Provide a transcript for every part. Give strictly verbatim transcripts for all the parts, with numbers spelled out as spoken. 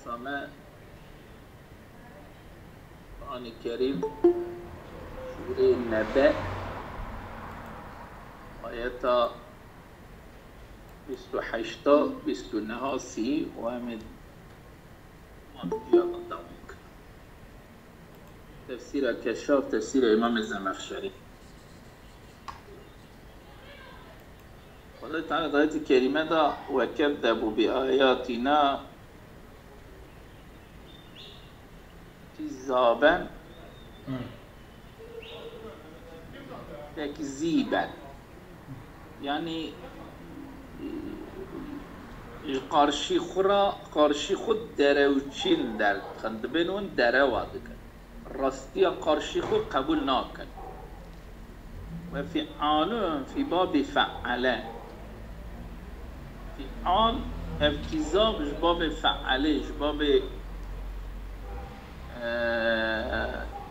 Same Kur'an-ı Kerim, Sûreyê Nebe, ayeta bîst û heşta, bîst û neha, sî û em ê mantiqiya dewam bikin. Tefsîra Keşşaf, tefsîra Îmamê Zemexşerî. Xwedê Teala di ayetê kerîme de, "Ve kezzebu bi ayatina kizzaben Hı. tekziben." Yanî, e, ji qarşî xwe re, qarşî xwe derewçîn derdixin, dibên hûn derewa dikin. Rastiya qarşî xwe qebûl nakin. Ve fi'alun fî babî fe'ale. Fi'al, ev kîzab ji babê fe'alê, ji babê, e,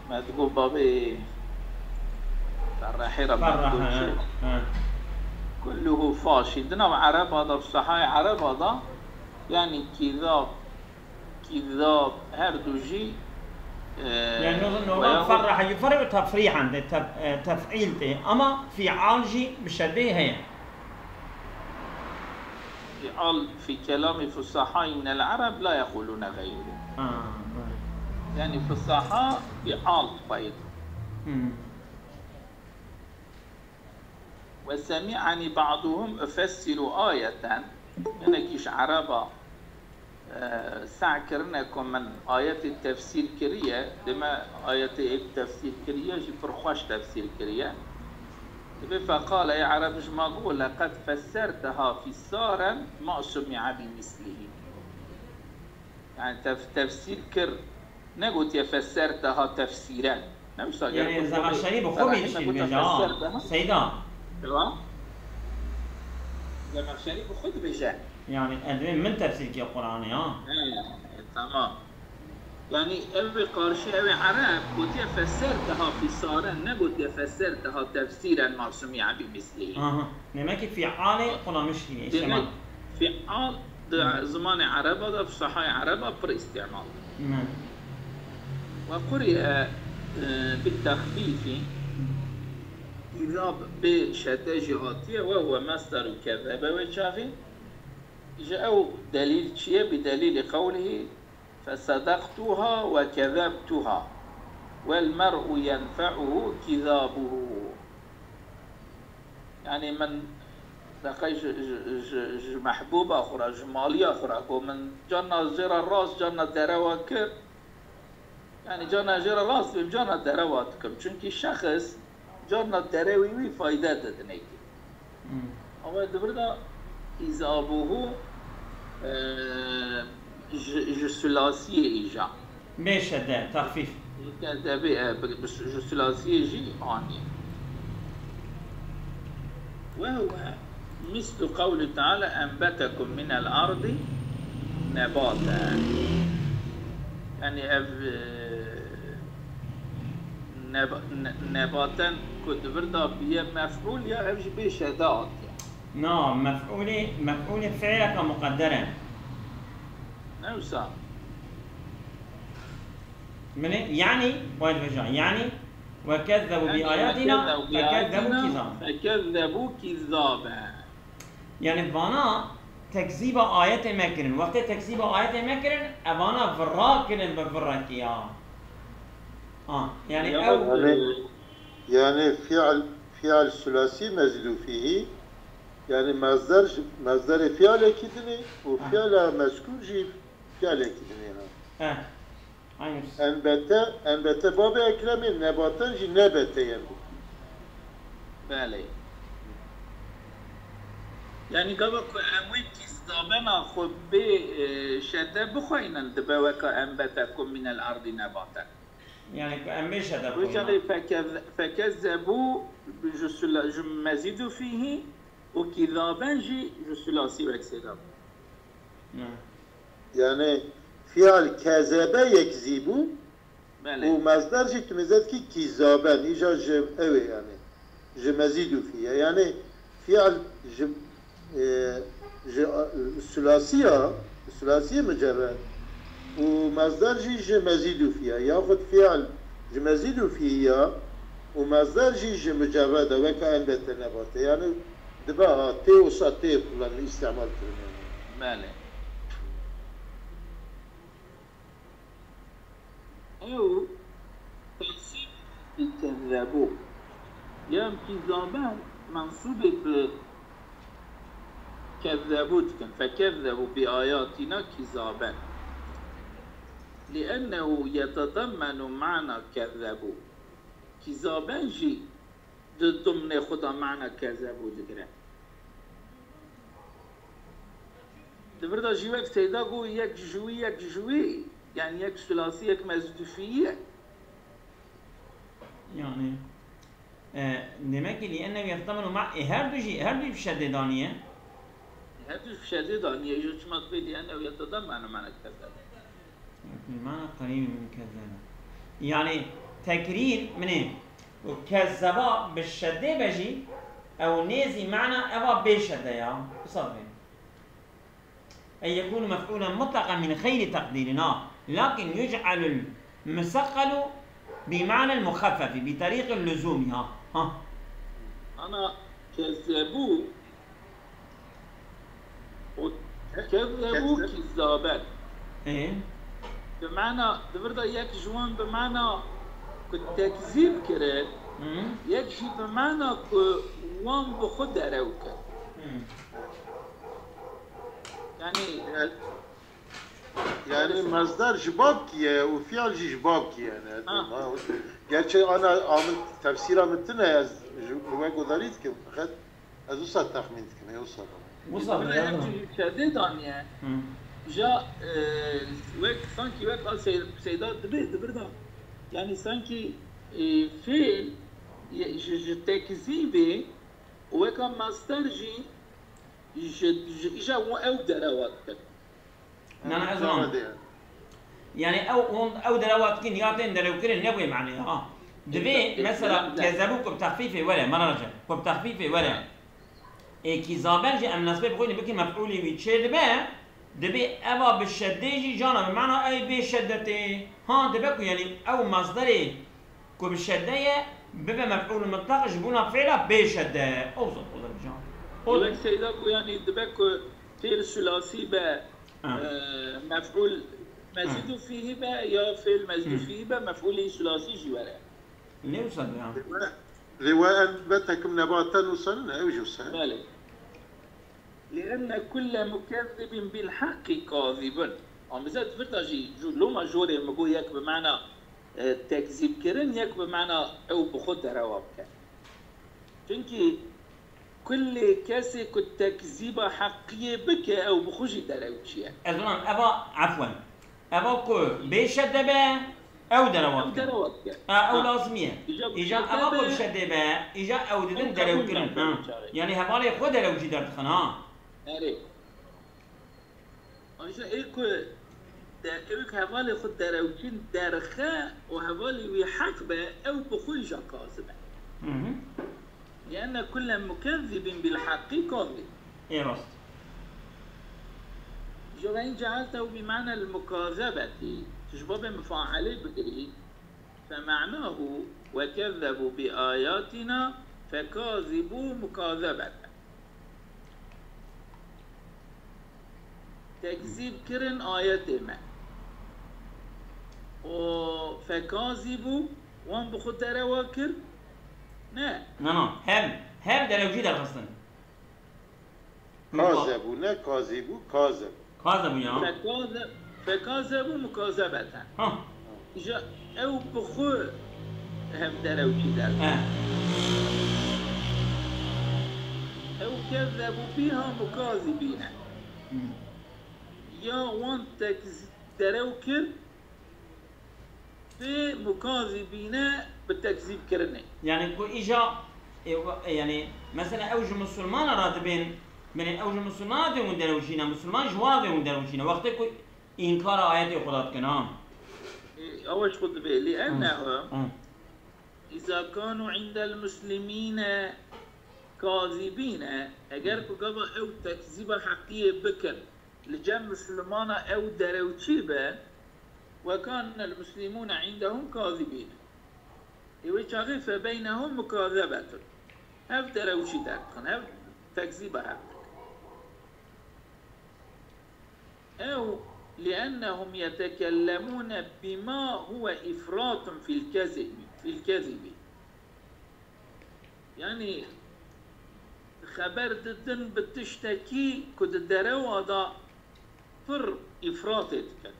me digot babê ferrehê re me digot Ferrehe, çi? He. Kulluhu faşîl. Di nav Ereba de, fusehayê Ereba de, yanî kîzab, kîzab, her du jî, e, Yani o zaman normal veya ferraha yufarî û tefrîhan de, tef-, e, tef'îl de. Ama fi'al jî bi şeddê heye. Fi'al fi kelamî fusahayî minel Ereb la yequlûne xeyrû. Ha, evet. Yani fusaha fi'al dixweyî. Hmm. Ve semi'ani ba'duhum ufessiru ayeten. Hinekî ji Ereba, e, seh kirine ku min ayetê tefsîr kiriye, dê me ayetê êk tefsîr kiriye, jî pir xweş tefsîr kiriye. Dibê feqale, ey Ereb ji ma got, "Leqed fesserteha fissaren ma sumi'a bi mislihî." Yani tef-, tefsîr kir, negotiye fesserteha tefsîren. Ne wisa Yani gerek Zemexşerî bi xwe bê tiştî dibêje, ha. Seyda. Ewa. Zemexşerî bi xwe dibêje. Yani ez dibêm min tefsîr kir Qur'anê, ha. He, e, tamam. Yani ev ê qarşî, ev ê Ereb gotiye fesserteha fissaren, negotiye fesserteha tefsîren ma sumi'a bi mislihî. Aha. Demek ki fi'alê kullanmış yine, işte Demek bak. Fi'al di Hmm. zimanê Ereba de, fusahayê Ereba pir îstîmal. Hmm. Ve quri'e, e, bi texfîfî, îzab bê şedde jî hatiye, ve huve mesderu kezebe wê çaxî. Ji ew delîl çi ye? Bi delîlî qewlihî, "Fesedaqtuha ve kezebtuha. Wel mer'u yenfe'uhu kizabuhu." Yani min deqey ji, ji, ji, ji mehbûba xwe re, ji maliya xwe re got, min carna jê re rast, carna derewa kir. Yani carna jê re rast bim, carna derewa dikim. Çünkü şexs carna derewî wî fayde didinê ki. Hmm. Ama di vir de îzabuhu, e, ji, ji sulasiyê îja. Bê şedde, texfîf. Ji şedde bê, e, bi, bi, ji sulasiyê jî anî. Ve huve mislu qewli Teala enbetekum minel ardi nebate. Yani ev, e, neba-, ne-, nebaten ku di vir de biye mef'ul ya ev ji bê şedde hatiye. Na, mef'ulê, mef'ulê fi'leke muqedder e. Ne wisa? Min ê, yani, wayt veja, yani, ve kezzebu bi Yani, ayatina, ve kezzebu bi fe kezzebu ayatina, kizzaben. Fe kezzebu kizzaben. Yani vana tekzîba ayetê me kirin. Wextê tekzîba ayetê me kirin, evana virra kirin bi virrekî ya. Ha, yani Ya ew Yani, yani fiil, fiil sulasi mezîdu fîhî, yani mezder, mezderê fiilekî dinê û Aha. fiila mezkûr jî fiilekî dinê ha. He. Aynı. Enbete, enbete babê Ekremê, nebaten jî nebete yen. Belê. Yani gava ku em wê kîzdabena xwe bê, e, şedde bixweynin dibe weka enbetekum minel ardî nebaten. Yani ku em bê şedde Wê bixweynin. Çaxê fekez-, fekezzebû ji sula-, ji mezîdu fîhî û kîzaben jî ji sulasî wek sêda bû. Ne. Yani fiil kezebe yekzîbû Belê. û mezder jî tu mêze dikî kîzaben, îja ji ew ê yani. Ji mezîdu fî ye. Yani fiil ji, e, ji, e, sulasiya, sulasiyê mucerred. û mesder jî ji mezîdû fî ye, yaxud fiil ji mezîdû fî ye û mesder jî ji mucerred e, weke endete nebate. Yani dibe ha tê wisa tê xulanî, îstîmal kirin yani. Belê. Ew tefsîr kezebû. Yan kîzaben mensûbê bi kezebû dikin. Fekezebû bi ayatina kîzaben. Liennehu yetedemmenu mana kezebû. Kîzaben jî di dimnê xwe de mana kezebû digire. Di vir de jî wek Seyda got, yek ji wî, yek ji wî, yani yek sulasî, yek mezîdû fî ye. Yani, e, demek ki liennehu yetedemmenu ma-, e, her du jî, her du bi şeddê daniye. Her du bi şeddê daniye, ji çima dibê liennehu yetedemmenu mana kezebû. Mana qerîb min kezebe. Yani tekrîr min ê. Û kezzeba bi şeddê be jî, ew nêzî mana eva bê şedde ya. Wisa be. Ey yekûnu mef'ûlen mutlaqen min xeyrî teqdîrin, ha. Lakin yuc'alul museqqelu bi manel muxeffefi bi terîqil luzûmî, ha. Ha. Ana kezzebû û kezebû kizzaben. Ê? Bi mana, di vir de yek ji wan bi mana ku tekzîb kirin, Hı. yek jî bi mana ku wan bi xwe derew kir. Hı. Yani, Yani, yani mesder ji bab kiye û fiil jî ji bab kiye ne? Ha. Ha, gerçi ana amin tefsîra min tine ez ji we guhdarî dikim. Feqet ez wisa texmîn dikim, ê wisa bab. Wisa bab, ya. Şedê daniye. Hı. Ja, e, wek, sanki wek a Sey-, Seyda dibê, dibir da. Yani sanki, e, fiil, ye, ji, ji tekzîbê û weka mesder jî, ji, ji, îja wan ew derewa dikin. Na, na, ez wan. Yani ew, hûn, ew derewa dikin ya tên derewkirin ne wê manê, ha. Divê, mesela, kezebû ku bi texfîfê were, mana raje, ku bi texfîfê were. Ê kîzaben jî em nesbê bi xwe bikin mef'ûlê wî çê dibe, divê eva bi şeddê jî jana bi mana ey bê şeddetê. Ha, dibe ku yani ew masderê ku bi şedde ye, bibe mef'ûl mutlaq ji bona fi'la bê şedde. Ew zat olur can. Wek Seyda ku yani dibe ku fi'l sulasî be, Ha. e, mef'ûl mezîdû Ha. fîhî be ya fi'l mezîdû Hı. fîhî be mef'ûlî sulasî jî were. Ne wisa be ya? Lê we, lê we elbet hekim nebaten wisa ne, ew jî wisa. Belê. Lienne kulle mukezzibin bil haqqi kazibun. Amîza di vir de jî ju-, loma jorê min got yek bi mana, e, tekzîb kirin, yek bi mana ew bi xwe derewa bike. Çunkî kulê kesê ku tekzîba heqiyê bike, ew bi xwe jî derewçî ye. Ez zanim eva, efwen, eva ku bê şedde be, ew derewa dike. Ew derewa dike. Ha, ew Ha. lazimî ye. Îja Îja şedde eva ku be, şedê be, îja ew didin ew derewkirin. Ha. Yani hevalê xwe derewcî derdixin, ha. Erê. Îja ê ku de-, ê ku hevalê xwe derewkîn derxe û hevalê wî heq be, ew bi xwe îja kazib e. Hı hı. Lienne kulle mukezzibin bil haqqi kazib. Ê rast. Ji ve in cealtehu bi manel mukazebetî, tu ji babê mifaelê bigirî, fe manahu ve kezzebu bi ayatina fe kazibu mukazebeten. Tekzîb kirin ayetê me. Û fe kazîbû, wan bi xwe derewa kir? Ne. Na, na. Hev, hev derewcî derxistin. Kazebû, ne kazîbû, kazebû. Kazebû ya. Fekaze-, fekazebû mukazebeten. Ha. Îja ew bi xwe hev derewkî der. He. Ew kezzebû bîha mukazibîne. Hmm. Ya wan tekz-, derew kir, bi mukazibîne, bi tekzîb kirinê. Yani ku îja, e, wa-, e, yani mesela ew ji musulmana re dibên, yani ew ji musulmana dê hûn derewçîne, musulman ji wan dê hûn derewçîne. Wextê ku înkara ayetê Xuda dikin, ha. E, ew ji xwe dibê, li Hı. ennehu Hı. îza kanu indel muslimîne kazibîne, eger ku gava ew tekzîba heqiyê bikin, li cem Mislimana ew derewçî be, وكان المسلمون عندهم كاذبين. Ê wê çaxê فبينهم مكاذبة. Hev derewçî derdikin, hev tekzîba hev dikin. Ew لأنهم يتكلمون بما هو إفراط في الكذب، في الكذب. Yanî xeber didin bi tiştekî ku di derewa de pir îfratê dikin.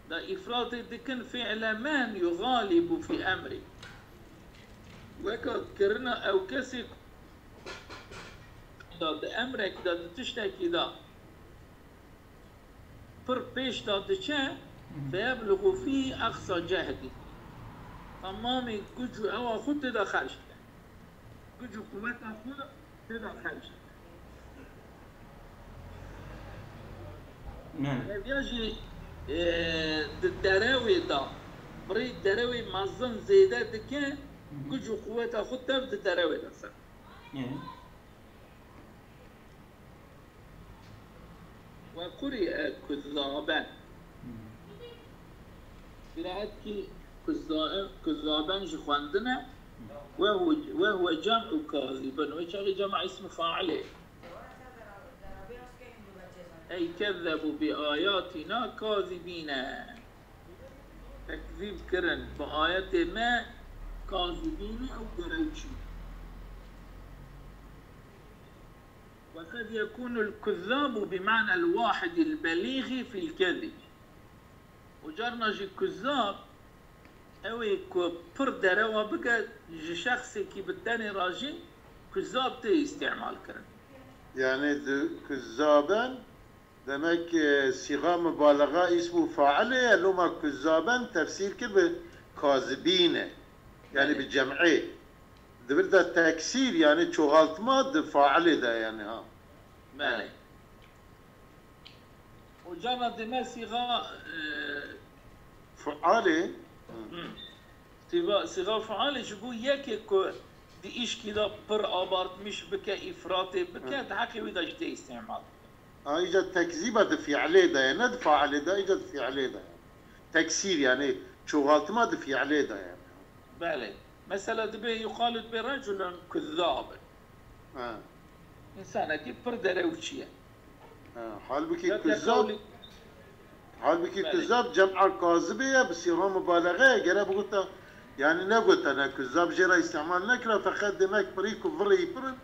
Da îfratê dikin فعل من يغالب في أمره. Weka kirina ew kesê ku da di emrekî de, di tiştekî de pir pêş de diçe, فيبلغ فيه أقصى جهده. Temamê guc û ewa xwe tê de xerc dike. Guc û quweta xwe tê de xerc dike. Belê. Hevya jî, e, di derewê de, bi rê derewê mezin zêde dike, Hı hı. guc û quweta xwe tev di derewê de ser. Belê. وقرئ كذابا. Qiraetkî kuzza-, kuzzaben jî xwendine. وهو، وهو جمع كاذب. Wê çaxê cema îsmî failê. أي كذبوا بآياتنا كاذبين. Tekzîb kirin bi ayetê me kazibîne ew derewçî. وقد يكون الكذاب بمعنى الواحد البليغ في الكذب. Û carna jî kuzzab, ew ê ku pir derewa bike, ji şexsekî bi tenê re jî kuzzab tê îstîmal kirin. Yani di kuzzaben, demek, e, sîxa mubalaxa îsm û failê ye, loma kuzzaben tefsîr kir bi kazibîne. Yani Belê. bi cem'ê. Di vir de teksîr, yani çoğaltma di failê de yani ha. Belê. Û carna dime sîxa, e, Fualê. Hı. Sîxa, sîxa fualê ji bo yekê ku di îşkî de pir abartmîş bike, îfratê bike, Hı. di heqê wî de jî tê îstîmal. Ha, îca tekzîba di fiilê de ye, ne di failê de, îca di fiilê de ye. Teksîr, yani çoğaltma di fiilê de ye. Belê. Mesela dibê yuqalu dibê reculun kuzzab. Ha. Însanekî pir derewçî ye. Ha, halbukî Ya te kuzzab, qewlî- halbukî Belê. kuzzab cem'a kazibê ye, bi sîxa mubalexê ye, gere bigota, yani negota ne kuzzab jê re îstîmal nekira, feqet demek pirî ku virê yî pir in.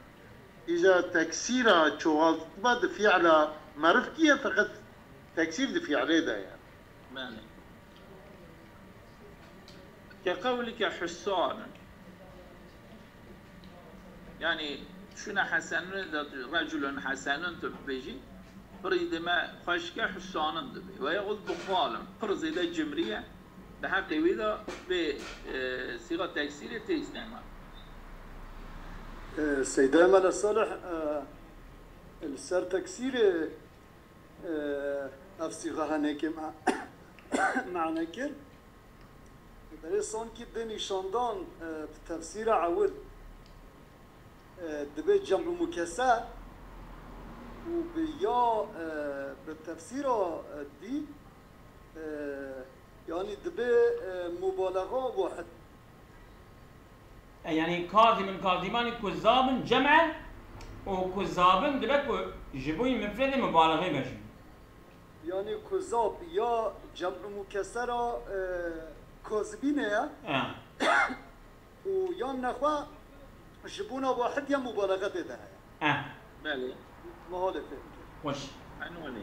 Îca teksîra çoğaltma di fiila merifkî ye, feqet teksîr di fiilê de ye. Belê. Ke qewlike hussanun. Yani şuna hesenun de reculun hesenun tu bêjî, pirî dime xweşke hussanun dibe. Ve yahut buxalun, pir zêde cimriye, di heqê wî de bê, e, sîxa teksîrê tê îstîmal. E, Seyda Mele Salih, e, li ser teksîrê, e, ev sîxa henekê me-, mane kir. Berê sankî dê nîşandan, e, bi tefsîra ewil, e, dibe cem'u mukeser û bi ya, e, bi tefsîra, e, dî, e, yanî dibe, e, mubalaxa wahid. E, yani kazibin, kazibanî kuzzabin cem e û kuzzabin dibe ku ji bo yî mifredê mubalexê be jî. Yani kuzab ya cem'u mukesera, e, kozibîne ye. E. Û yan nexwe ji bona wahid ya mubalaxe tê de heye. E. Belê. Mehalê fêm kir. Xweş. Enwelê.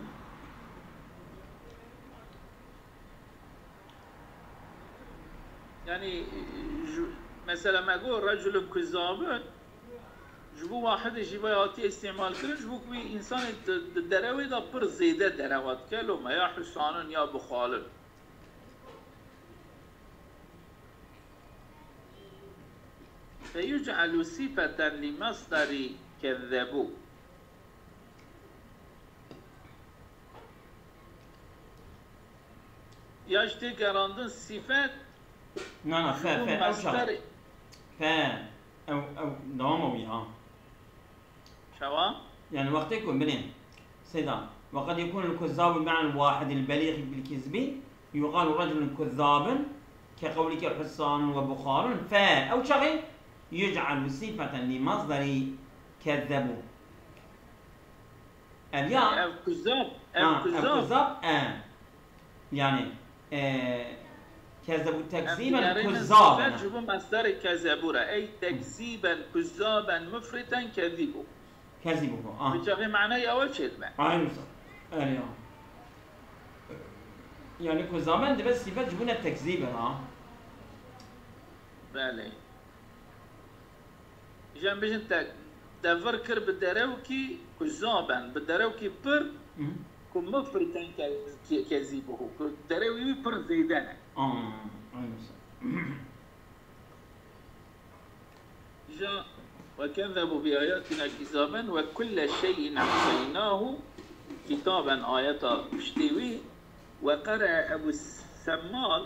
Yani, ji, mesela me got reculun kuzzabun, ji bo wahidê jî vay hatiye îstîmal kirin, ji bo ku wî însanê di, di derewê de pir zêde derewa dike, loma ya husanun ya buxalun. فيجعل صفة لمصدر كذبوا. Ya jî tê gerandin sîfet. Na, na, fe, fe, ew çawa? Mastarê. Fe, ew, ew, dewama wî, ha. Çawa? Yani wextê ku, binê, Seyda, وقد يكون الكذاب بمعنى الواحد البليغ بالكذب. يقال رجل كذاب كقولك حصان وبخار، ف ew çaxê يجعل صفة لمصدر كذبوا. Ev ya. Ev kuzab, ev Ha, ev kuzab. kuzab, e. Yani, e, كذبوا Em تكذيبا diyarînin كذابا. Sifet ji bo mesderê kezebû re. Ey tekzîben, kuzaben, mufriten, kezîbû. Kezîbû, ah. Bi çaxê manayê ew çêdibe. Aynı sa. Erê ya. Yani kuzaben dibe sifet ji bo ne tekzîben, ha. Belê. Jan bijin te, te vir kir bi derewkî ku zaben, bi derewkî pir Hı. ku mifriten ke-, ke-, kezî bihu, ku derewî wî pir zêde ne. Aa, aynı sa. Ja, "Ve kezzebu bi ayatina kizaben ve kulle şeyin ahsaynahu kitaben" ayeta piştî wî, "Ve qere Ebu Semmal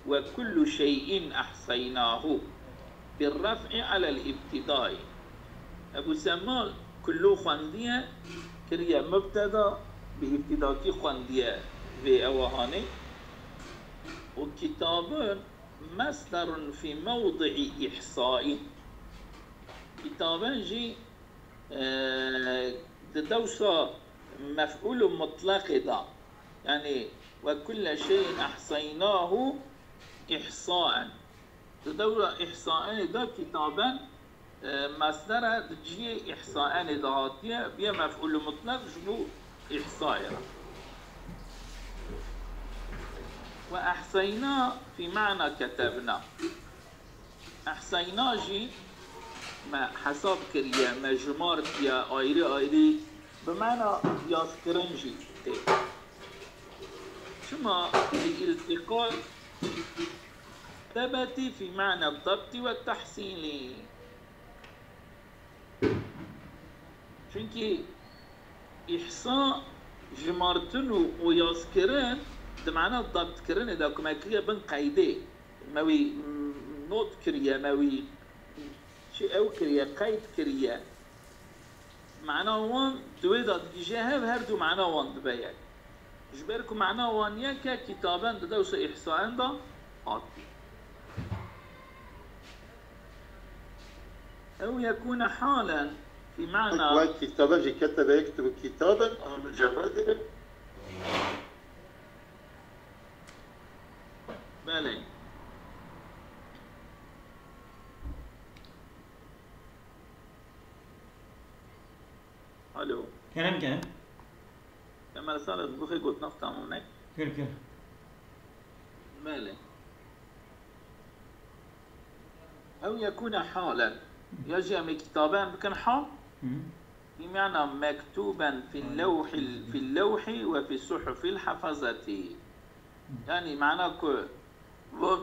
ve kullu şeyin ahsaynahu bir ref'i alel ibtidai." Ebu Semmal kullu xwendiye, kiriye mubteda, bi ibtidakî xwendiye vê ewa hanê. Û kitabun mesderun fî mewdi'i ihsai. Kitaben jî, e, di dewsa mef'ûl û mutlaqê de, yani, "Ve kulle şeyin ahsaynahu ihsaen." Di dewsa ihsaenê de kitaben, e, mesdere di cihê ihsaenê de hatiye, biye mef'ûl mutlaq ji bo ihsayê re. "Ve ahsayna fî ma'na ketebna." Ehseyna jî me hesab kiriye, me jimartiye, ayrî ayrî bi mana yazkirin jî tê. Çima li îltîqa tebetî fî mana dabtî ve tehsîlî. Çunkî îhsa jimartin û, û yazkirin di mana dabtkirinê de ku me kiriye bin qeydê. Me wî, mm, not kiriye, me wî çi ew kiriye, qeyd kiriye. Mana wan di wê de digihîje hev, her du mana wan dibe yek. Ji ber ku mana wan yek e, kitaben di dewsa îhsaen de hatiye. Ew yekûne halen fî mana. Wek kitaben jî ketebe yektubu kitaben, a mucerredê. Belê. Alo. Kerem, kerem. Kemal Salih, bi xêr gotina xwe tamam nek. Kir, kir. Belê. Ew yekûne halen. Ya jî em ê kitaben bikin hal. Hı. Bi mana mektuben fil lewhil, fil lewhi ve fi suhufil hafazati. Yani mana ku van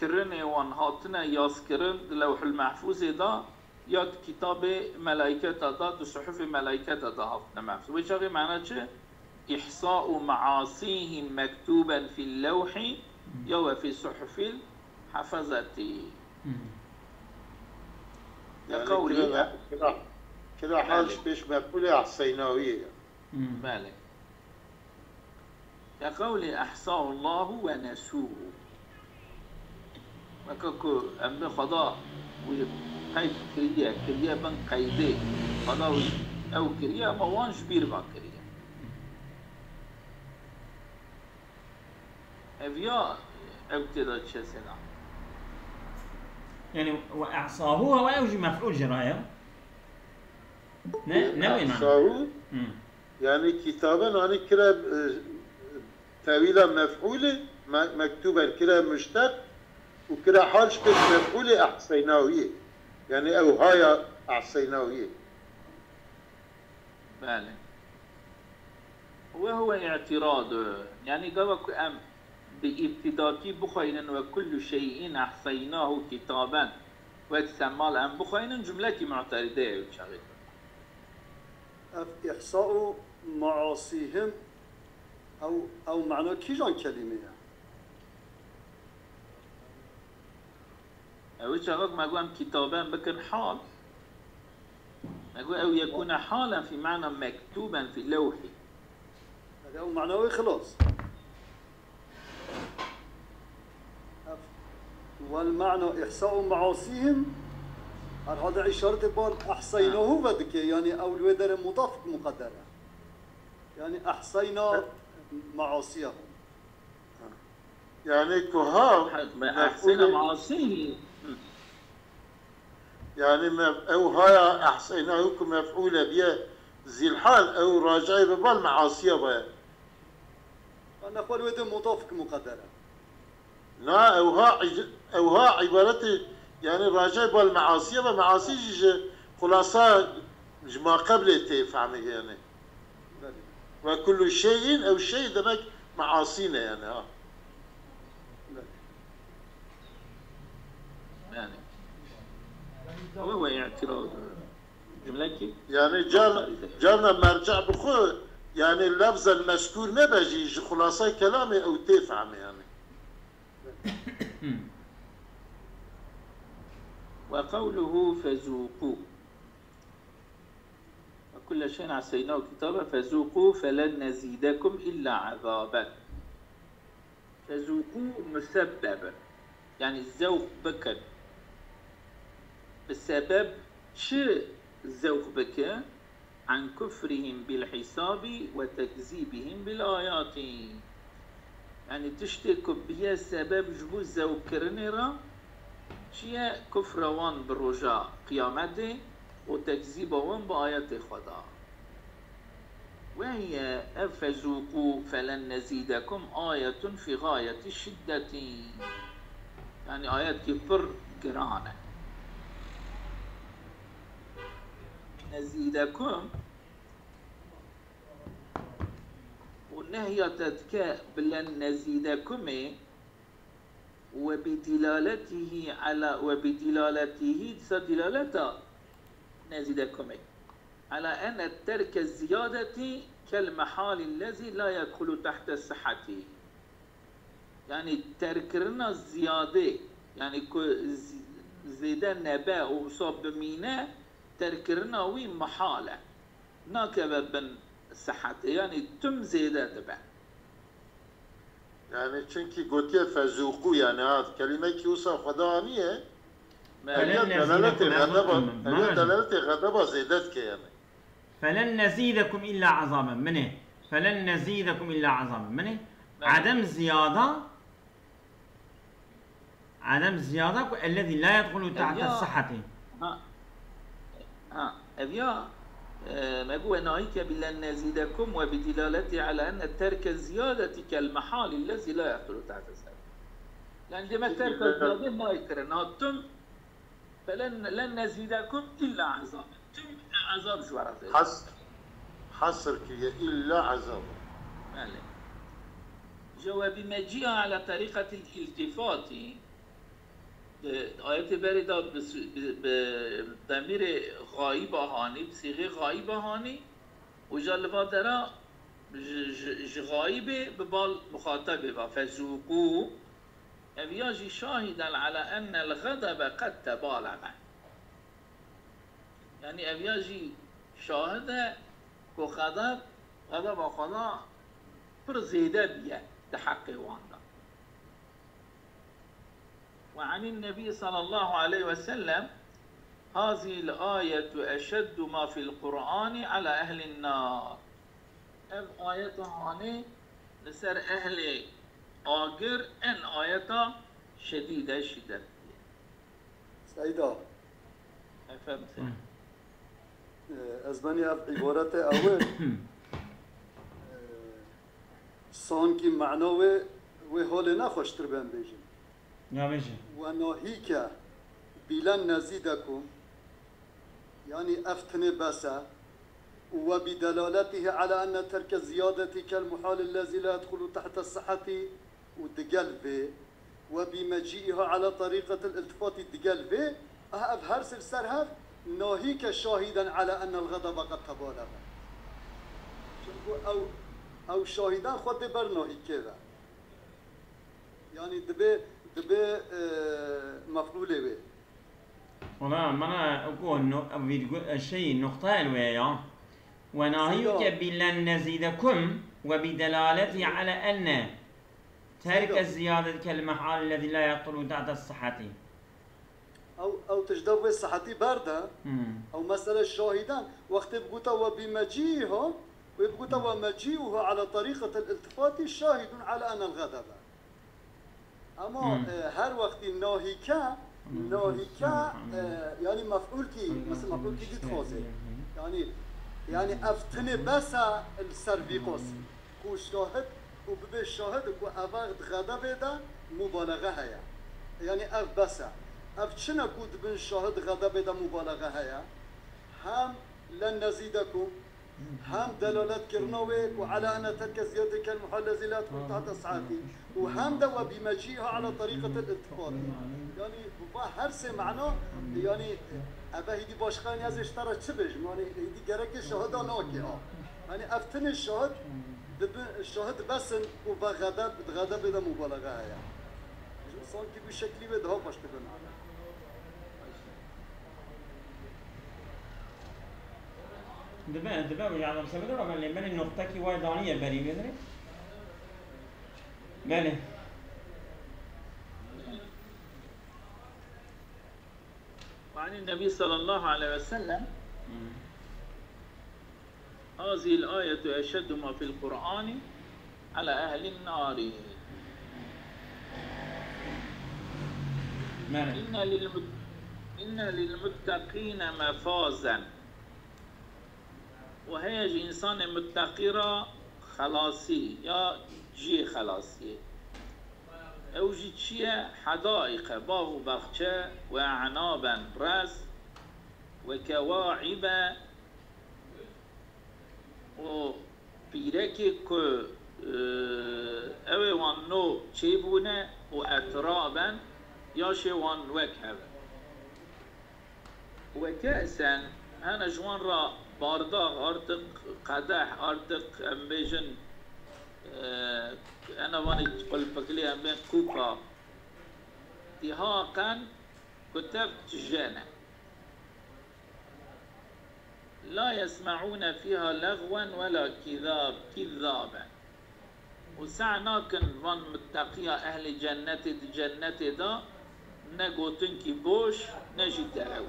kirinê wan hatine yazkirin di Lewhul Mehfûzê de ya di kitabê melayketa de, di suhufê melayketa de hatine mehfûz. Wê çaxê mana çi? Îhsa'u measîhim mektuben fil lewhi ya ve fî suhufil hafazati. Hmm. Ya Yani qewlî kira, kira, kira hal Belê. ji pêş mef'ûlê ehseynawiyê ye. Hmm. Belê. Ke qewlê ehsahullahu ve nesûhu. Weke ku em bê Xweda wî qeyd kiriye, kiriye bin qeydê. Xweda wî ew kiriye, ama wan ji bîr ve kiriye. Ev ya ew tê de çi sena? Yani, ve ehsahu, ve ew jî mef'ul jî ra ye. Ne, ne wê mana? Ehsahu, Hmm. yani kitaben hani kire, e, tewîla mef'ulê, me-, mektuben kire muşteq û kire hal ji pêş mef'ulê ehseynawiyê. Yani ew haya ehseynawiyê. Belê. Ve huve i'tiradu. Yani gava ku em bi îbtidakî bixweynin ve kullu şey'in ehseynahu kitaben. Wek semal em bixweynin, cumlekî mu'teride ye çaxê. Ev ihsa'u maasihim, ew, ew mana kîjan kelîme ye? Ew çaxek me got em kitaben bikin hal. Me got ew yekûne halen fî mana mektuben fî lewhî. Ew mana wê xilas. والمعنى إحصاء معاصيهم، herhalde îşaretê bar ehseynahu ve dike, yani ew li wê derê mudaf muqedder e. Yani ehseyna maasiyahum. Yani ku ha Ehseyna maasîhi. Yani me, ew haya ehseynahu ku mef'ûle biye zîlhal ew racayê bi bal measiya be. Nexwe li wê de mudafik muqedder e. Na, ew ha, ew ha îbaretê, yani racayê bal measiya be, measî jî ji xulasa ji ma qeblê tê fehmê yani. Ve kullu şeyin, ew şey demek measî ne yani ha. Yani. Ew e îtiraz. Cümlekî. Yani car, carna merca bi xwe, yani lefzen mezkûr nebe jî, ji xulasa kelamê ew tê fehmê yani. وقوله فذوقوا وكل شيء أحصيناه كتابا فذوقوا فلن نزيدكم إلا عذابا. Fezûqû musebbeb e. Yani zewq bikin. Bi sebeb çi zewq bikin? An kufrihim bil hisabi ve tekzibihim bil ayati. Yani tiştê ku biye sebeb ji bo zewqkirinê re çi ye? Kufra wan bi roja qiyametê û tekzîba wan bi ayetê Xweda. Ve hiye ev fezûqû felen nezîdekum ayetun fî gayeti şiddetî. Yani ayetkî pir giran e. Nezîdekum û nehya te dike bi len nezîdekumê we bi dîlaletîhî ela we bi dîlaletîhî disa dîlaleta nezîdekumê. Ela ene terke ziyadetî kel mehalî lezî la yedxulu tehte sihetî. Yani terkkirina ziyadê, yani ku zêde nebe û wisa bimîne, terkkirina wî mihal e. Nakeve bin sihetê, yani tim zêde dibe. Yani çunkî gotiye fezûqû, yani ha kelimekî wisa Xweda aniye. Eviya delaletê xedeba, eviya delaletê xedeba zêde dike yani. Felen nezîdekum îlla azaben. Min e. Felen nezîdekum îlla azaben. Min e. Adem ziyada Adem ziyada ku ellezî la yedxulu tahte sihhetî. Ha. Ha. Ev ya, e, me got, "Ve nahîke bi len nezîdekum ve bi dîlaletî ela enne terke ziyadetî kel mehali lezî la yedxulu tahte sihhetî." Yani demek terke ziyade nayê kirin. Ha, tim felen len nezîdekum îlla ezab. Tim ezab ji we re zêde. Has, hasr kiriye îlla ezab. Belê. Ji we bi mecîa ala terîqetil îltîfatî, di ayetê berê de bi, bi, bi demîrê xayîba hanî, bi sîxê xayîba hanî û ja li va dera ji, ji, ji xayîbê bi bal muxatebê ve, fezûqû, ev ya jî şahiden ala ennel xedebe qed tebalege. Yani ev ya jî şahid e ku xedeb, xedeba Xweda pir zêde bûye di heqê wan de. Ve anin Nebî sallallahu aleyhi ve sellem, hazihil ayetu eşeddu ma fil Qur'ani ala ehlin nar. Ev ayeta hanê li ser ehlê agir en ayeta şedîde, şiddetlî ye. Seyda. Efendim sen. E, ez benî ev îbarete ew e, e, sankî mena wê, wê holê nexweştir ben bêjim. Ya bêje. Ve nahîke bîlen nezîdekum, yanî ev tinê bes e. Û ve bi delaletîhi ala enne terke ziyadetî kel muhali lezî la yedxulu tehte sihhetî û digel vê. Ve bi mecîiha ala terîqetil iltifatî digel vê, ah, ev her sê li ser hev nahîke şahîden ala ennel xedeba qed tebalege. Çimku ew, ew şahîden xwe tê ber nahîkê ve. Yanî dibe, dibe, e, mef'ûlê wê. Wala mana ku no, virgul, e, şey, noktayê li wê ya. Ve nahîke bi len nezîdekum ve bi delaleti ala enne ترك الزيادة كالمحال الذي لا يطلب تحت الصحة. Ew, ew tijde wê sihetî berde. Hmm. Ew mesele şahîdan. Wextê bigota we bîmecîha, wê bigota we mecîuhu ala tariqetil iltifati şahidun ala enel xedebe. Ama, Hmm. e, her wextî nahîke, Hmm. nahîke, Hmm. e, yanî mef'ulkî, Hmm. mesela mef'ulkî dî dixwaze. Hmm. Yanî, yanî ev tinê bes e li ser vî qasî. Ku şahid, ku bibe şahid ku ev xedebê de mubalexe heye. Yanî ev bes e. Ev çi ne ku dibin şahid xedebê de mubalexe heye? Hem len nezîdekum, hem delalet kirina wê ku ala ene terke ziyadê kel muhal lezî la yedxulu tahta sihati û hem de we bîmecîha ala tariqetil iltifati. Yanî va her sê mena, yanî eve hîdî başqayên ez ê ji te re çi bêjim? Yanî hîdî gerekê şahida nake ha. Yanî ev tinê şahid dibi, şahid bes in ku ve xedeb, di xedebê de mubalexe heye. Sankî bi şeklî wê daha baş dibe mana. Dibe, dibe, ya da sebebe ama lê belê noktekî wayê daniye berî wê dirê. Belê. وعن النبي صلى الله عليه وسلم، هذه الآية أشد ما في القرآن على أهل النار. Belê. إن للمت-، إن للمتقين مفازا. Û heye ji însanê muteqî re xelasî ya cihê xelasiyê. Ew jî çi ye? Hedaiqe, bax û baxçe, we e'naben, rez, we kewaibe, û pîrekê ku, e, ew ê wan no çêbûne û etraben, yaşê wan wek hev e. Weke esen, hene ji wan re bardax, artiq qedeh, artiq, em bêjin, e, ene vanê qulpikilê, em bên kupa. Dihaqen ku tev tije ne. La yesme'ûne fîha lexwen wela kîzab-, kîzzaben. Û seh nakin van muteqiya ehlê cennetê di cennetê de ne gotinkî boş, ne jî derew.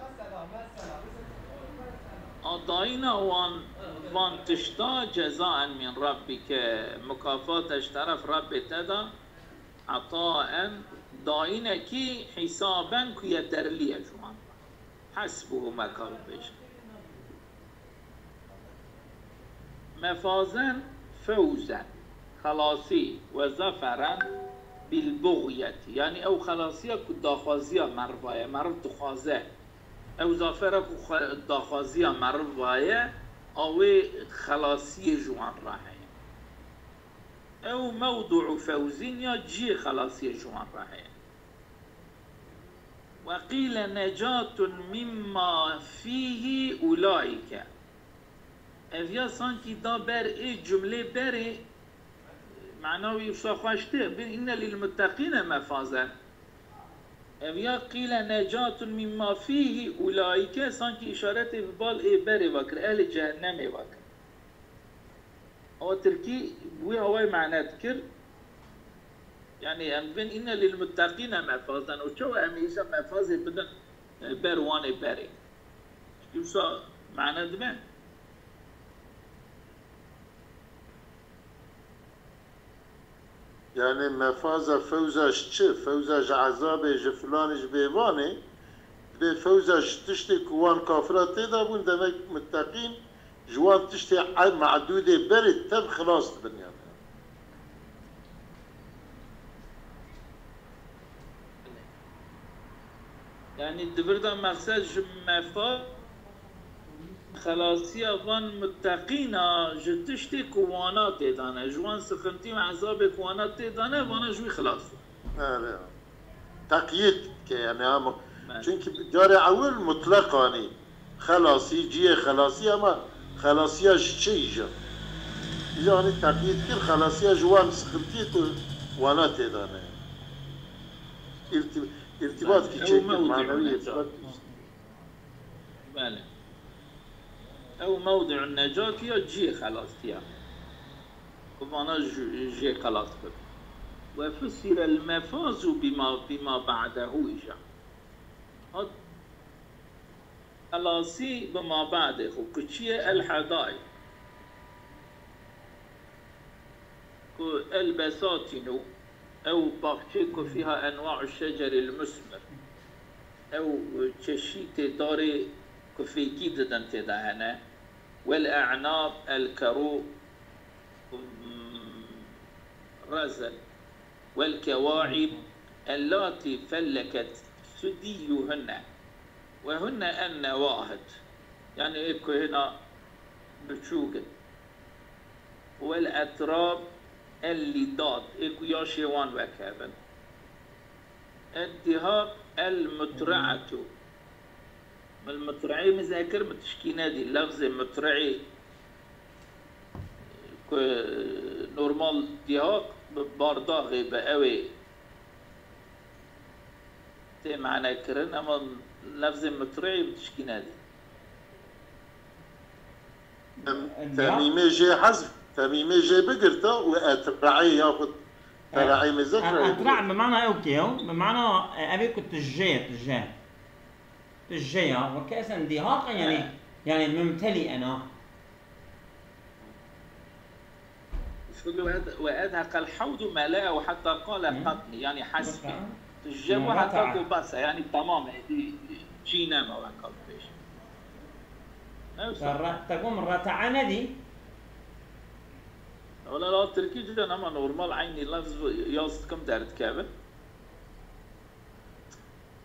A dayîna wan, van tişta cezaen min rabbike, mukafat e ji teref Rabbê te de, etaen, dayînekî hîsaben ku yeterlî ye ji wan. Hesbuhu me karin bêjin. Mefazen fewzen, xelasî, we zaferen bil bugyetî. Yanî ew xelasiya ku daxwaziya meriva ye, meriv dixwaze. Ew zafera ku xwe-, daxwaziya meriva ye, a wê xelasiyê ji wan re heye. Ew mewdû fewzîn ya cihê xelasiyê ji wan re heye. Ve qîle necatun mimma fîhî ulaîke. Ev ya sankî da ber ê cumlê berê, mana wî wisa xweş tê, bi inne lil muttaqîne mefaze. Ev ya qîle necatun mimma fîhî ulaîke, sankî îşaretê bi bal ê berê ve kir, ehlê cehennemê ve kir. Ew tirkî bi wî awayî mane dikir. Yanî em dibên inne lil muttaqîne mefazan û çawa em ê îsa mefazê bidin, e, ber wanê berê. Çikî wisa mane dibe. Yanî mefaza fewza ji çi? Fewza ji ezabê, ji filanê, ji bêvanê? Dibê fewza ji tiştê ku wan kafira tê de bûn, demek muteqîn ji wan tiştê e-, me'dûdê berê tev xilas dibin yani. Yanî di vir de mexsed ji mefa xelasiya van muteqîna ji tiştê ku wana tê de ne, ji wan sixintî û ezabê ku wana tê de ne, vana ji wî xilas bû. Erê. Teqyîd dike yani ama. Belê. Çünkü carê ewil mutleq anî. Xelasî, cihê xelasî ama xelasiya ji çi îja? Îja anî teqyîd kir, xelasiya ji wan sixintiyê ku wana tê de ne. İrti-, irtibat ki çêkir, manevi irtibat. Belê. Ew mewdi'un necatî ya cihê xelastiya. Ku vana jê xelas bibin. وفسر المفاز بما، بما بعده îja. Hat xelasî bi ma ba'dê xwe, ku çi ye? El-hedaiq. Ku el-besatin û ew baxçê ku fîha enwa'u şeceril musmir. Ew çeşîtê darê ku fêkî didin tê de hene. Wel-e'nab, el-kerû, rezin. Wel-kewaib, ellatî felleket sudiyuhunne. Ve hunne en-nevahid. Yani ê ku hêna biçûk in. Wel-etrab, el-lidat. Ê ku yaşê wan wek hev in. Ed-dihaq, el-mutri'etu. Min mutri'î mizekir, min tişkî nedî. Lefzê mutri'î ku normal dihaq bi bardaxê bi ew ê tê mane kirin, ema lefzê mutri'î min tişkî nedî. Em-, Ya. Temîmê jê hezf, temîmê jê bigirta û etraê yaxud E, teraê mizek e, re etra bi mana ew ke yo, bi mana, e, ev ê ku tije ye, tije. Tije ya, weke esen dihaq e, yani, E. yani mumteli ena. Şöyle ve ed-, ve edheqel havdu mele'ehu hatta qale Hı. qatni, yani hasbi. Baka. Tije Hı, ve hatta rata'a. ku basa, yani tamam, e, çiğneme ve kalkmış. Neyse. Te ra-, te gom rata'a ne dî? Wala la Tirkî can ama normal eynî lafz yaz dikim derdikeve.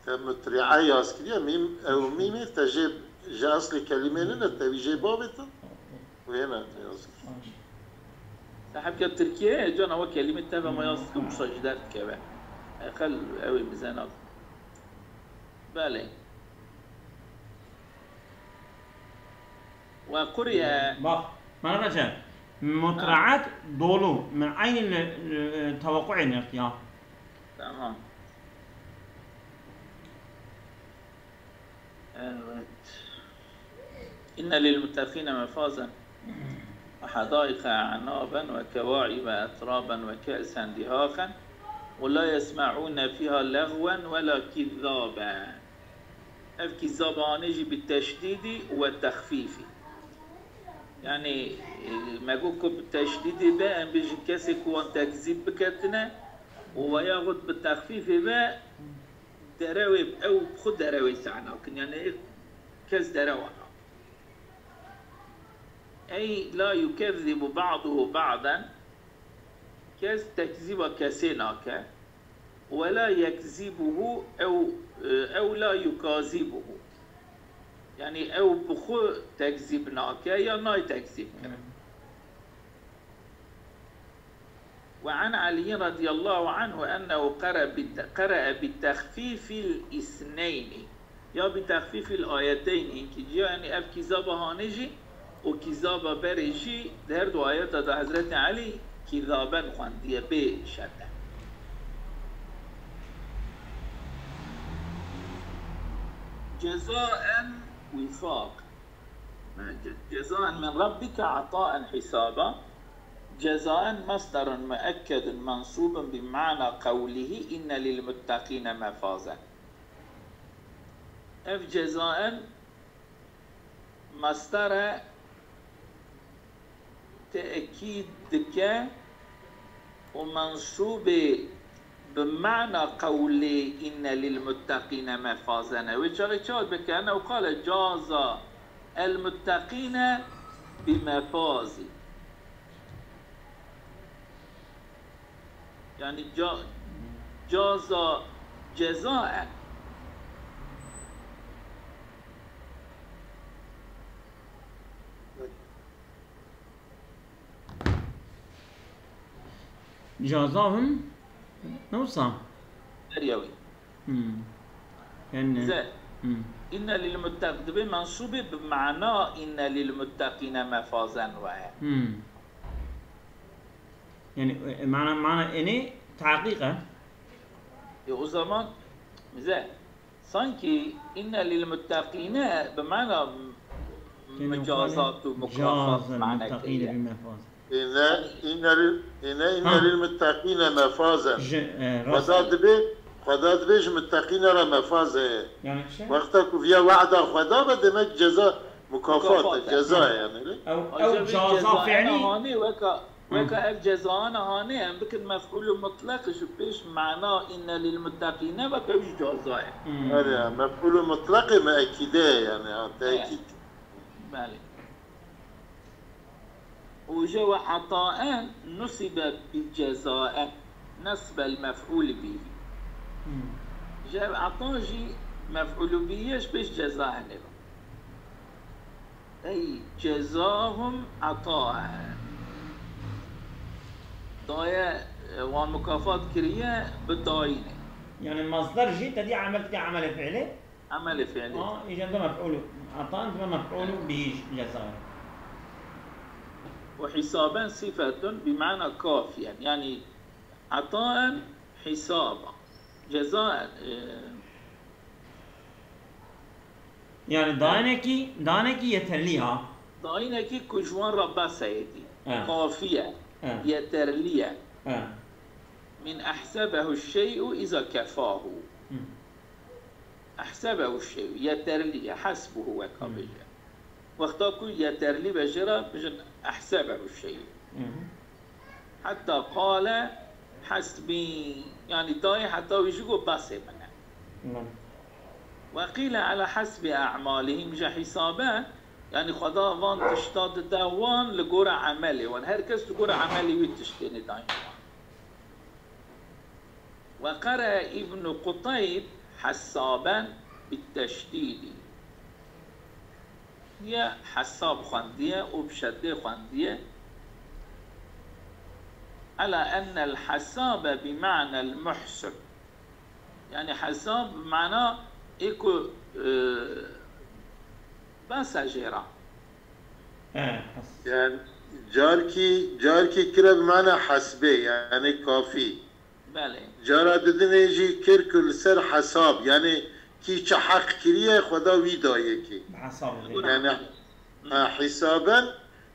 Te mutri'e yaz kiriye, mîm, ew mîmê te jê, ji eslê kelîmê nine, te wî jê bavêtin. Wê ne te yaz kir. Sahibke Tirkiye, can ewa kelîmê teve ma yaz dikim, wisa ji derdikeve. Eqel ew ê bize nab. Belê. Ve quriye. Bak, bana ne şey? Mutraat dolu. Min aynı le-, le-, tevakku'ê nirtiya. Tamam. Evet. İnne lil muttaqine mefazen. Ve hadaiqa a'naben ve keva'ibe etraben ve ke'sen dihaqen. Ve la yesma'une fiha lagwen ve la kizzaben. Ev kîzaba anê jî bi teşdîdî we texfîfî. Yanî, e, me got ku bi teşdîdê be, em bêjin kesê ku wan tekzîb biketine û we yaxud bi texfîfê be derewê, ew bi xwe derewê sehna kin. Yanî kes derewa nakin. Ey la yukezzibu ba'duhu ba'den, kes tekzîba kesê nake. Wela yekzîbuhu ew, e, ew la yukazibuhu. Yanî ew bi xwe tekzîb nake ya nayê tekzîb kirin. Ve an Aliyyin radiyallahu anhu ennehu qere bi, qere'e bi texfîfil isneyni. Ya bi texfîfil ayeteyn, hinkî ciya, yanî ev kîzaba hanê jî û kîzaba berê jî di her du ayeta de Hezretî Elî kîzaben xwendiye bê şedde. Cezaen wifaq. Ce-, cezaen min rabbike ataen hisaba. Cezaen masdarun muekkedun mansubun bi mana qewlihi inne lil muttakîne mefazen. Ev cezaen masdar e, tekîd dike û mensûbê bi mana qewlê inne lil muttaqîne mefazen e. Wê çaxê çawa dibike? Ennehu qale caza el muttaqîne bi mefazî. Yani ca-, caza cezaen. Cazahum ne wisa? Her yewî. Hmm. Yani. Ze. Hmm. İnne lil muttaq-, dibê mensûbê bi mana inne lil muttaqîne mefazen ve. Hmm. Yani, e, mana, mana ene tahqiq e. E, o zaman bize sanki inne lil muttaqîne bi mana m-, Yani, mecazat û yani, mukafat caza mana muttaqîne kiriye. Bi mefaz. Îne, îne lil, îne, îne Ha. lil muttaqîne mefazen. Ji, e, rast. Xweda dibê, Xweda dibê ji muttaqîne re mefaze ye. Yani şey? Wexta ku viya wa'da Xweda be, demek ceza, mukafat e, Mukafat e. ceza ye yani. Ew, Ancak ew bir caza ceza fi'lî. Hanê weka, Hı. weka ev cezana hanê, em bikin mef'ûlü mutlaq, ji pêş mana inne lil muttaqîne weka ew jî caza ye. Hmm. Öyle ya, mef'ûlü mutlaqê müekkide ye yani, ha, Evet. tekîd. Belê. Û ji we etaen nusibe bi cezaen, nesbel mef'ûl bihî. Hmm. Ji ev eta jî mef'ûl bihî ji pêş cezaenê ve. Ey cezahum etaen. Daye, e, wan mukafat kiriye bi dayînê. Yani masdar jî te dî emel dike emelê fiilê. Emelê fiilî. Ha, îca dibe mef'ûlû. Etaen dibe mef'ûlû bihî ceza. Û hisaben sifetun bi mana kafiyen. Yani etaen hisaba. Cezaen, e, Yani dainekî, dainekî yeterlî ha. Dainekî ku ji wan re bes e êdî. He. Kafiye. He. Yeterlî ye. He. Min ehsebehu şey'u iza kefahu. Hı. Ehsebehu şey'u, yeterlî ye, hasbuhu weka Hı. bêje. Wexta ku yeterlî be jê re, bijin ehsebehu şey'u. Hı hı. Heta qale hasbî, yani dayê heta wî jî got, "Besê min e." Hı. Ve qîle ala hasbi a'malihim, ji hisabe, yani Xweda van tişta dide wan li gora emelê wan. Her kes li gora emelê wî tiştê nê dayîn wan. Ve qere Îbnu Quteyb hessaben bit teşdîdî. Ye hesab xwendiye û bi şeddê xwendiye. Ela ennel hesabe bi ma'nel muhsib. Yani hesab bi mana ê ku, e, bes e jê re. He, has- Yani carkî, carkî kire bi mana hesbê, yani kafî. Belê. Cara didinê jî kir ku li ser hesab, yani kî çi heq kiriye, Xweda wî daye kî. Bi hesab Yani, Hı. ha, hisaben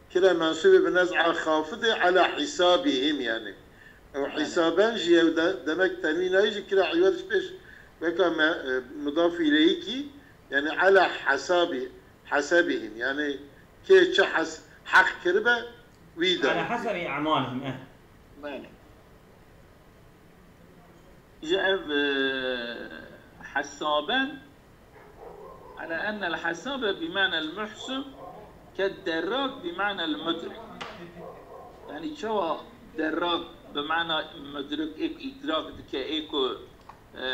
kire mensûbê bi nez'a xafidê ala hisabihim yani. Ew Belê. hisaben jî ew de, demek tenwînayî jî kire iwed ji pêş weka me, e, mudaf ileyhî kî, yani ala hesabi, hesabihim, yani kê çi hes-, heq kiribe wî daye. Ala hesabi a'malihim, eh. Belê. Ji ev, e, hesaben, ala ennel hesabe bi ma'nel muhsib, ked derrak bi ma'nel mudrik. Yani çawa derrak bi mana mudrik, ê ku îdrak dike, ê ku, e,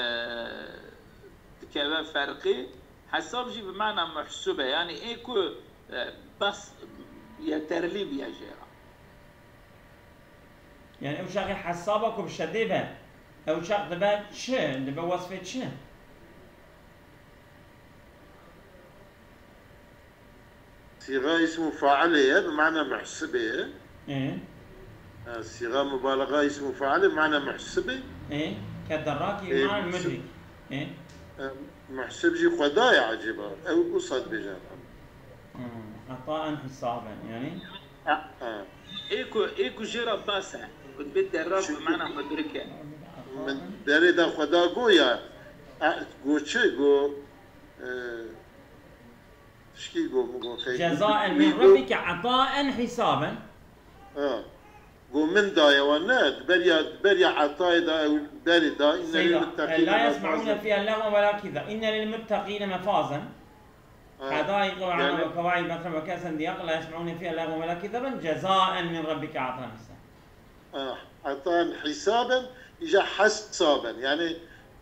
dikeve ferqê, hesab jî bi mana muhsib e. Yani ê ku, e, bes yeterlî biye jê re. Yani ew çaxê hesaba ku bi şedê be, ew çax dibe çi? Dibe wesfê çi? Sîxa îsmu failê ye, bi mana muhsibê ye. Ê. Ha, sîxa mubalaxa îsmu failê, bi mana muhsibê. Ê, ke derrakî Ê, mana muhsib-, mudrik. Ê. E, muhsib jî Xweda ye ecêba. Ew wisa dibêje. Hmm, etaen hisaben, yani. Ha. Ha. Ê ku, ê ku jê re bas e. Ku dibê derrak Çi-, bi mana mudrik e. Min berê de Xweda go ya, e, go çi? Go, e, tişkî go, min go xeyr. Cezaen min rabbike etaen hisaben. Ha. Go min daye wan ne, di beriya, di beriya etayê de ew berê da, inne Seyda, lil muttaqîne la yesme'ûne mefazan. Fîha lagwen ve la kîza. Inne lil muttaqîne mefazan. Ha. Hedaiqe ve Yani anab ve kevaib ve kesen diyaq, la yesme'ûne fîha lagwen ve la kîza ben, cezaen min rabbike etaen hisaben. Ah, etaen hisaben, îja hesaben. Yani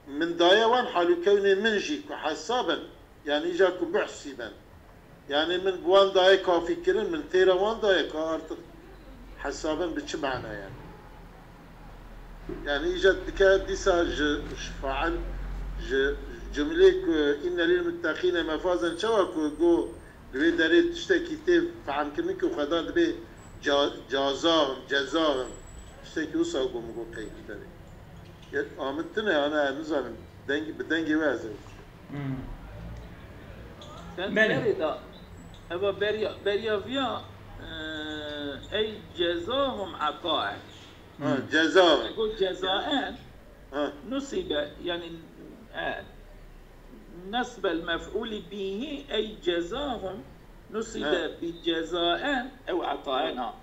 min daye wan halûkewnê min jî ku hesaben. Yani îja ku buhsîben. Yani min bi wan daye kafî kirin, min têra wan daye ka artık hesaben bi çi mana yani? Yani îca dike dîsa ji, ji fail, ji cumlê ku inne lil muttaqîne mefazen çawa ku go li wê derê tiştekî tê fehmkirin ku Xweda dibê ca-, cazahim, cezahim. Tiştekî wisa go min go qeydî derê. Ya, Amit tune, ana, nizanim. Dengî, bi dengê we ez ê. Hmm. Sen Belê. berê da, eva beriya, beriya viya, Ee, ey cezahum ataen. Ha, ceza. Ego cezaen Ha. nusibe, yani e, nesbel mef'uli bihi ey cezahum nusibe Ha. bi cezaen ew ataen ha.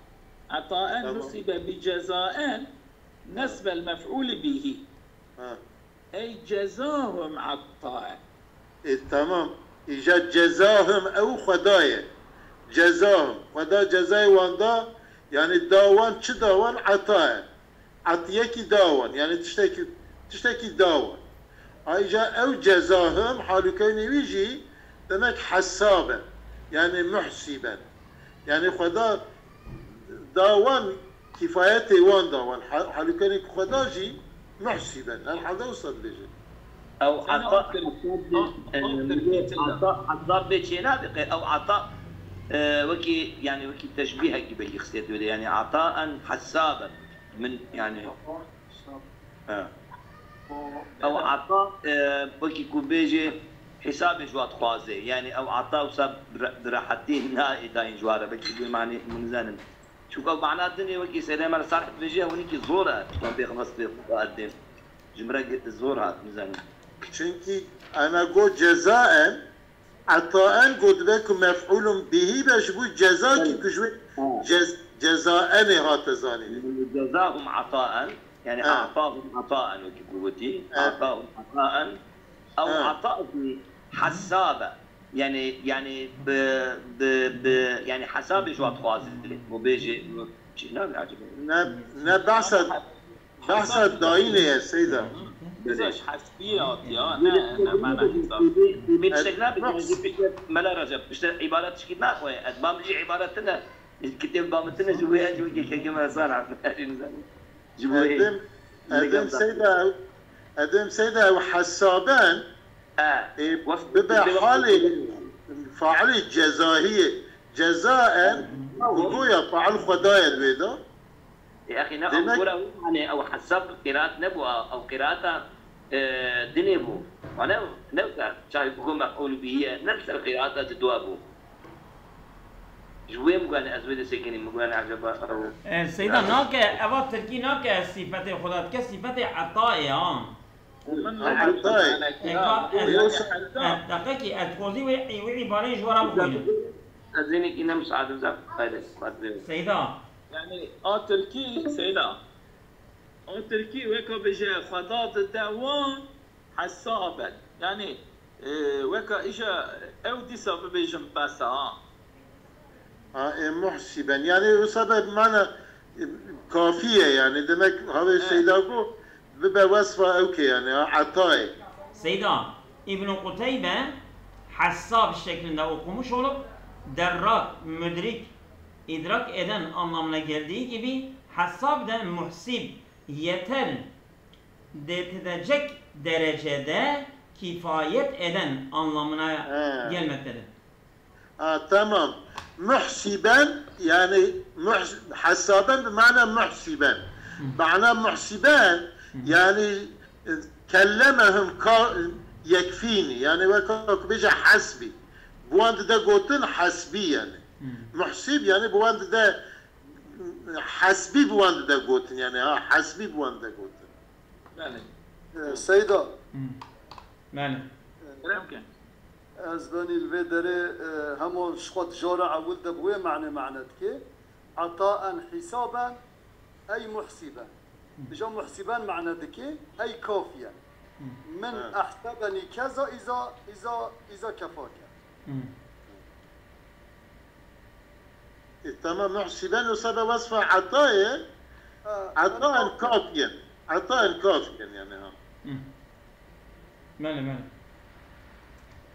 Ataen Tamam. Nusibe bi cezaen nesbel mef'uli bihi. Ha. Ey cezahum ataen. E, tamam. Îca cezahum ew Xweda ye. Cezahum. Xweda cezayê wan da, yani da wan, çi da wan? Ata ye. Etiyekî da wan. Yani tiştekî, tiştekî da wan. Ayrıca ew cezahum halûkeynê wî jî demek hesaben. Yani muhsiben. Yani Xweda da wan kifayetê wan da wan. Ha- Halûkenê ku Xweda jî muhsiben. Herhalde wisa dibêje. Ew Sen ata aferin. hesab bê, Aferin, e, aferin. ata hesab bê çênabe, ew ata, e, wekî, yani wekî teşbîhekî belkî xistiyet wê de, yani ataen hesaben. Min yani, ha. Ew ata, e, wekî ku bêjê hesabê ji wa dixwaze, yani ew ata wisa bi re- bi rehetî nayê dayîn ji wa re, belkî bi manî min nizanim. Çunku ew mana dinê wekî Seydê Emel Salih dibêje, ew hinekî zor e, wan pêxmas pê xwe dên. Ji min re zor hat, nizanim. Çünkü ana go cezaen, ataen go dibe ku mef'ulun bihi be ji bo cezakî ku ji wê cez, cezaenê hate zanîn. Cezahum ataen, yani Ha. atahum ataen wekî ku gotî. Ha. Atahum ataen. Ew Ha. ata jî hesab e. Yani, yani bi, bi, bi, yani hesabê ji wa dixwaze. Ku bêjê, çi nabê acaba? Ne, ne behsa, behsa dayînê ye Seyda. Bize ji hesbiye hatiye, ne, ne mana hesab. Min tiştek nabe, yani, pişte Mela Recep, pişte îbaret tişkî naxwe. Ez bam jî îbaret tine. Kitêb bam tine, ji wê ez wekî kekê me sar hat. Ji wê. Edem, edem Seyda, edem Seyda ew hesaben, Ha. e, bibe halê failê cezahiyê. Cezaen, goya fail Xwedayê wê da. Yaxî ne Demek- ew gora, yani ew hesab qiraat nebû, ew qiraata, e, dinê bû. Wana ne, ne çay bû mef'ul bihi ye, ne ser qiraata di dua bû. Ji wê min gane ez wê de sekinî, min gane acaba ew. E, Seyda nake, eva tirkî nake sîfetê Xweda dike, sîfetê etayê ha. Min Etayê. Eka, ez, Yok. ez, deqekî, ez dixwazî wê, wê îbareyê ji we re bixwînim. Ez ênekî ne misaade bize, hayde, xwatirê. Seyda. Yani a Tirkî Seyda. A Tirkî weka bêje Xweda dide wan hesaben. Yani e, weka îja ew dîsa bibêjin bes e ha. Ha, e, muhsiben. Yani o sebep mana, e, kafiye yani. Demek havê Seyda go bibe wesfa ew ke yani. Ha, etayê. Seyda, İbn-i Kuteybe hessab şeklinde okumuş olup derrak, müdrik, idrak eden anlamına geldiği gibi hessab de muhsib, yeter, detedecek derecede kifayet eden anlamına He. gelmektedir. Ha, tamam. Muhsiben yani muhs, hesaben bi mana muhsiben. Mana muhsiben yani e, kellemehum ka, yekfini. Yani weka ku bêje hasbi. Bi wan dide gotin hasbi yani. Muhsib yani bi wan dide hasbi bi wan dide gotin yani. Ha, hasbi bi wan dide gotin. Yani E, Seyda, Belê. kerem ke. Ez benî li vê derê e, hema ji xwe di cara ewil de bi wê manê mane dike. Etaen hîsaben ey muhsîben. Îja muhsîben mane dike ey kafiyen. Min ehsebenî keza îza îza îza kefake. E, tamam, muhsîben wisa be wesfa etayê. Etaen kafiyen. Etaen kafiyen yani ha. Belê, belê.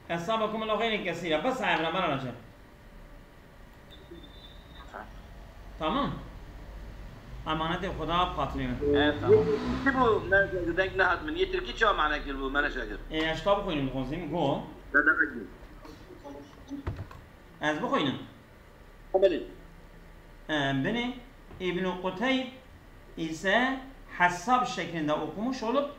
Esabakum Allahu xeyren kesîra. Bes evra, bana Recep. Tamam. Emanetê Xweda bi xatirê min. Evet, tamam. Çi bû? Mereşa, deng nehat min. Yê tirkî çawa mane kir bû? Mereşa kir. E, ez ta bixwînim dixwazim. Go. Dede Ekmî. Ez bixwînim. Belê. E, binê İbn-i Kuteyb ise hessab şeklinde okumuş olup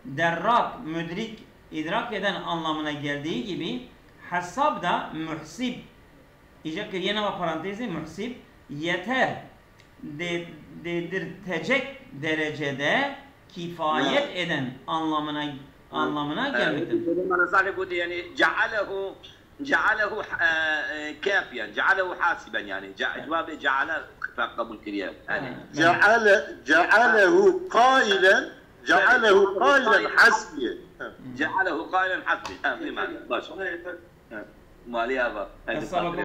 derrak, müdrik, idrak eden anlamına geldiği gibi hessab da muhsib, îca kiriye nava parantezi, muhsib, yeter de-, dedirtecek derecede kifayet eden anlamına anlamına gelmektedir. Mana sahne gote yani cealehu cealehu e, e, kafiyen, cealehu hasiben yani. Ce- Cevabê ceale qebul kiriye. Yani جعل جعله قائلا جعله قائلا حسبيا. cealehu qailen hasbi. Ha, bu mana. Baş. Maliye bak. Hesaba